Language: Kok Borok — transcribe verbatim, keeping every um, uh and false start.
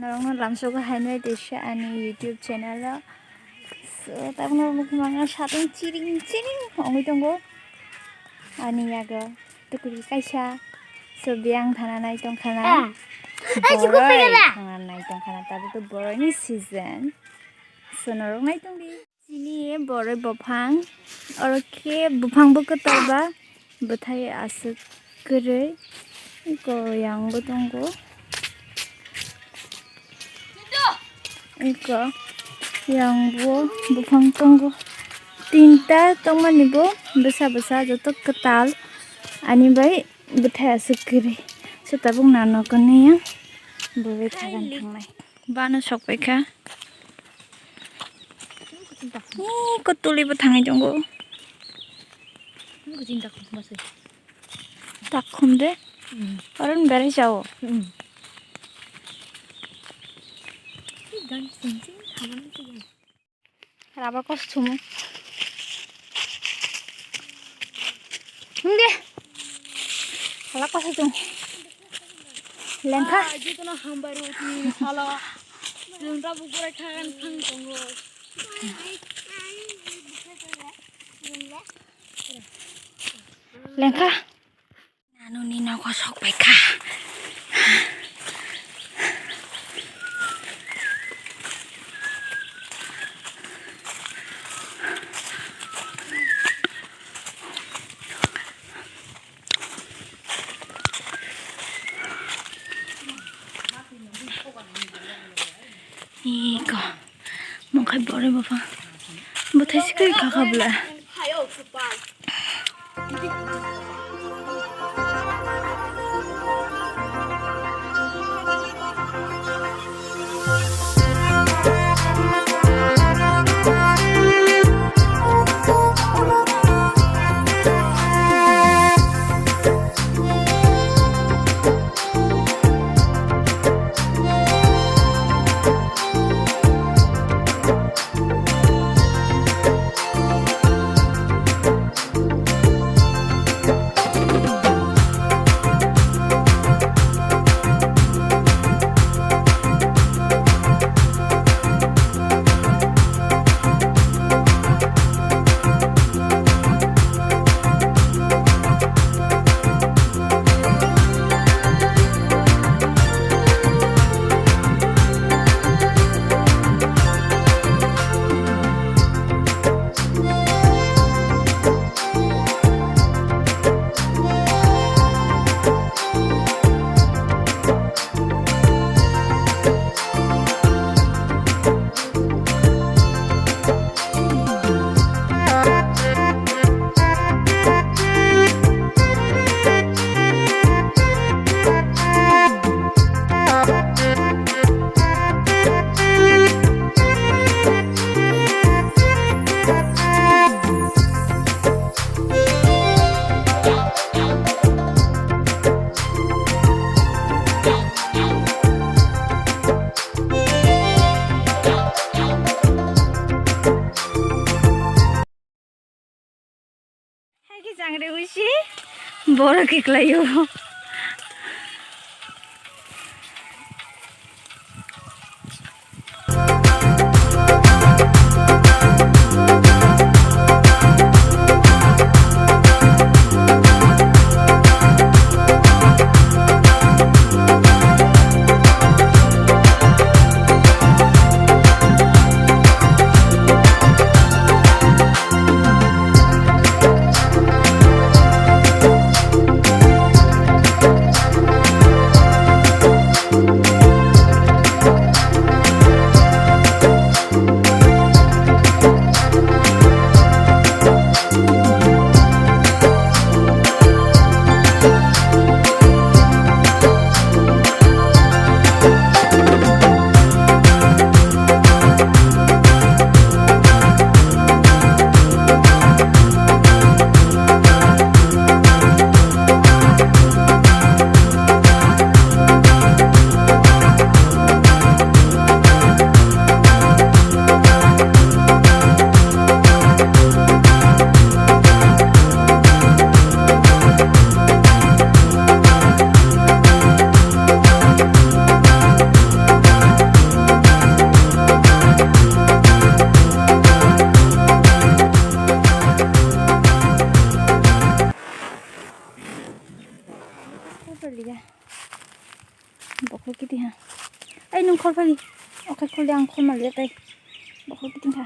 Norokno lamsogo hai nai tei se ani YouTube channel o. So, tabukno mokhe mangna satung chiring chiring ongwi tongo ani yago tukuri kaisa. So, biyang thana nai tongkhana. Ah. Boroi thana nai tongkhana, tabuk to boroi ni season. So, norok nai tongdi. Chini boroi buphang, oro khe buphang bo kwtal ba, bwthai aswk kwrwi, eko yang bo tongo, eko yang bo buphang tongo, tinta tongmani bo bwsa bwsa joto kwtal, ani bai bwthai aswk kwrwi, so tabuk nano kwnwi boroi thagan thangnai. Bano sok paikha. Ni kotuli bo thangwi tongo. Takhum de. Aron berai jao. Rubber kos thumu. Hingde. Hala kos thum. Lengkha. Ah, jitono hambai roti sala. Jung tabuk borai khagan thang tongo. Lengkha. Nanuni nogo sok paikha. Iko. Mungkhai boroi buphang. Bwthai sikri kha kha bwle. Hai khe chang re ui si borok khe kwlai o. khol phai. Okai khol di ang khol mali tai. Bokhol kiting kha.